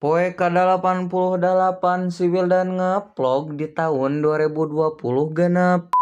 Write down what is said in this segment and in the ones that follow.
Poe ka-88 si Wildan ngevlog di tahun 2020 genep.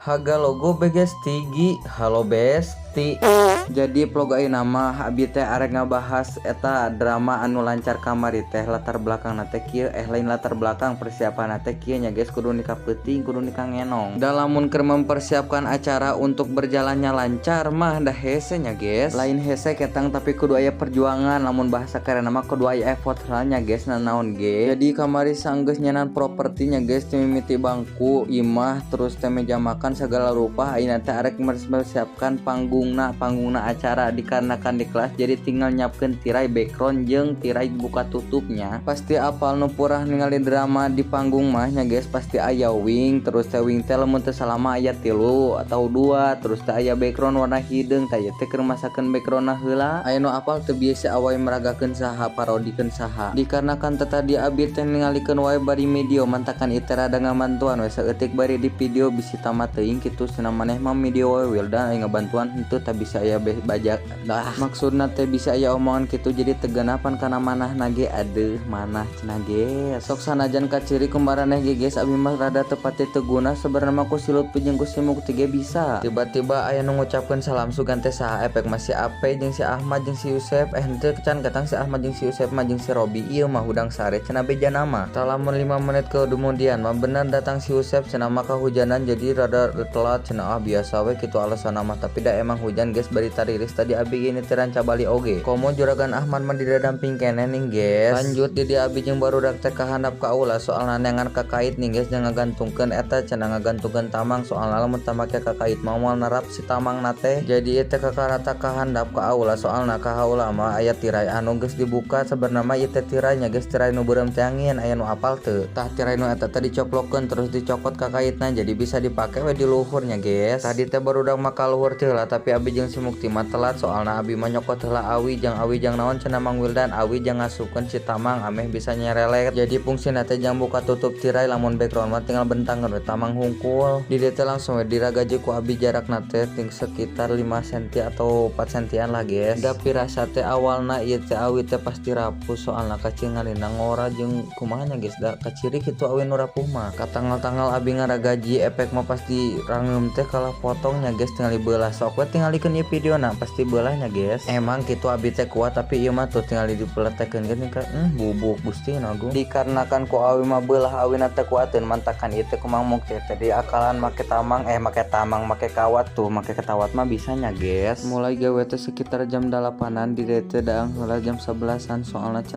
Haga logo BGS Tigi, halo besti. Jadi vlog ayeuna mah abi teh arek ngabahas eta drama anu lancar kamari teh. Latar belakang teh kieu, eh lain latar belakang, persiapan teh kieu nya guys, kudu nikah peuting, kudu nikah ngenong. Da lamun keur mempersiapkan acara untuk berjalannya lancar mah dah hese nya guys. Lain hese ketang, tapi kudu aya perjuangan, lamun bahasa keren mah kudu aya effort nya guys, nanaon ge. Jadi kamari sanggeus nyenan propertinya guys, mimiti bangku, imah, terus teh meja makan segala rupa. Ayeuna teh arek mempersiapkan panggungna, panggungna acara. Dikarenakan di kelas, jadi tinggal nyiapkeun tirai background jeung tirai buka tutupnya. Pasti apal nu purah ningali drama di panggung mah nya guys, pasti aya wing, terus teh wing teh lamun teu salah mah aya tilu atau dua, terus teh aya background warna hideung. Tah, ieu teh keur masakeun backgroundna heula. Aya nu apal teu biasa awai meragakeun saha, parodikeun saha? Dikarenakan teh tadi abi teh ningalikeun wae bari video, mantakan ieu teh rada ngabantuan we saeutik bari di video, bisi tamat teuing kitu cenah, maneh mah video we Wildan, aya ngabantuan henteu, tah bisa aya bajak dah, maksudna teh bisa aya omongan kitu, jadi tegenapan kana manahna ge, aduh manah cenah ge. Sok sanajan kaciri kumaraneh ge guys, abi mah rada tepati teu guna sebenarnya mah, ku silut jeung ku si Mukti ge bisa. Tiba-tiba aya nu ngucapkeun salam, sugan teh saha, efek masih Ape jeung si Ahmad jeung si Yusef, eh henteu can ketang, si Ahmad jeung si Yusef mah jeung si Robi. Ieu mah hudang sare cenah, beja nama. Tah, lamun 5 menit kemudian mah bener datang si Yusef cenah mah, kahujanan jadi rada telat cenah. Ah, biasa we kitu alasan mah, tapi da emang hujan guys, bari tariris tadi abi ini teh ranca bali oge. Komo juragan Ahmad mah didadamping keneh nih guys. Lanjut di dia abi jeung barudak teh kahandap ka aula, soalna neangan kakait nih guys, jangan ngagantungkeun eta cenah, ngagantungkeun tamang, soalna lamun teu make kakait mah moal narap si tamang na teh. Jadi ieu teh kakarata kahandap ka aula, soalna ka aula mah aya tirai anu geus dibuka. Sebenarnya mah ieu teh tirainya guys, tirai nu beureum teh angin, aya nu apal teu? Tah, tirai nu eta teh dicoplokeun, terus dicokot kakaitna, jadi bisa dipake we di luhurnya guys. Tadi teh barudak mah ka luhur teh lah, tapi abi jeung si Mukti mah telat, soalna abi mah nyokot heula awi jang, awi jang naon cenah Mang Wildan, awi jang ngasupkeun si tamang ameh bisa nyerelet. Jadi fungsina teh jang buka tutup tirai, lamun background mah tinggal bentangkeun we tamang hungkul. Di dieu teh langsung we diragaji ku abi, jarakna teh ting sekitar 5 cm atau 4 cm lah guys. Da pirasa teh awalna ieu teh awi teh pasti rapuh, soalna kacil ngalina ngora jeung kumaha nya guys, da kaciri kitu awi nu rapuh mah. Katanggal-tanggal abi ngaragaji, efek mah pasti rangeum teh kalah potongnya guys, tinggal dibelah. Sok we tingalikeun ieu videona, pasti belahnya guys. Emang kitu abi teh kuat, tapi ieu mah tuh tinggal dipeletekeun geuning ka bubuk. Gusti agung, dikarenakan ku awi mah belah awina teh kuateun, mantakan ieu teh ku Mang Mukti teh diakalan make tamang, eh make tamang, make kawat tuh, make ketawat mah bisanya guys. Mulai gawe teh sekitar jam 8-an, di dieu teh daang heula jam 11-an, soalna